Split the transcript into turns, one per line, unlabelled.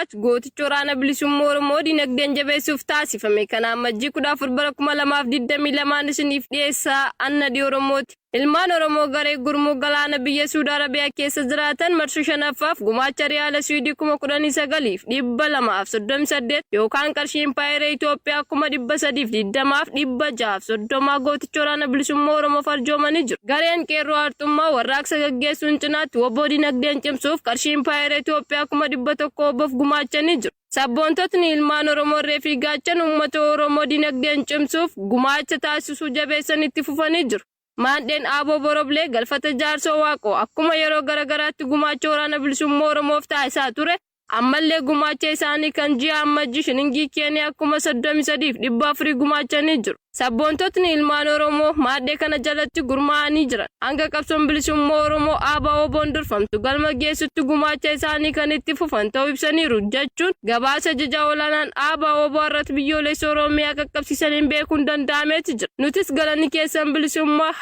Watch gooticha waraana bilisummaa Oromoo dinagdeen jabeessuuf taasifame kana Amajjii 14 bara 2022 isiniif dhiyeessaa Annadii Oromooti. Ilmaan Oromoo garee gurmuu galaana biyya Suudi Arabiyaa keessa jiraatan marsuu shanaffaaf gumaacha riyaala Suudii 19,238 yookaan qarshii impaayera Itoophiyaa 320,630 gooticha waraana bilisummaa Oromoof arjoomanii jiru. Gareen qeerroo Arxummaa warraaqsa gaggeessuun cinaatti WBO dinagdeen cimsuuf qarshii impaayera Itoophiyaa 100,000 WBOf gumaachanii jiru. Sabboontotni ilmaan Oromoo irree fi gaachan uummata Oromoo dinagdeen cimsuuf gumaacha taasisuu jabeessan itti fufanii jiru. Maandheen Aaboo Boroblee galfata Jaarsoo Waaqoo akkuma yeroo garagaraatti gumaacha waraana bilisummaa Oromoof taasisaa ture ammallee gumaacha isaanii kan ji'a Ammajjii shilingii Keeniyaa 33,400 gumaachanii jiru. Sabboontotni ilmaan Oromoo maadhee kana jalatti gurmaa'anii jiran hanga qabsoon bilisummaa Oromoo ABO-WBOn durfamtu galma geessutti gumaacha isaanii kan itti fufan ta'uu ibsaniiru jechuun gabaasa ajajaa olaanaan ABO-WBO irratti biyyoolessa Oromiyaa qaqqabsiisaniin beekuun danda'ameeti jira. Nutis galanni keessan bilisummaa.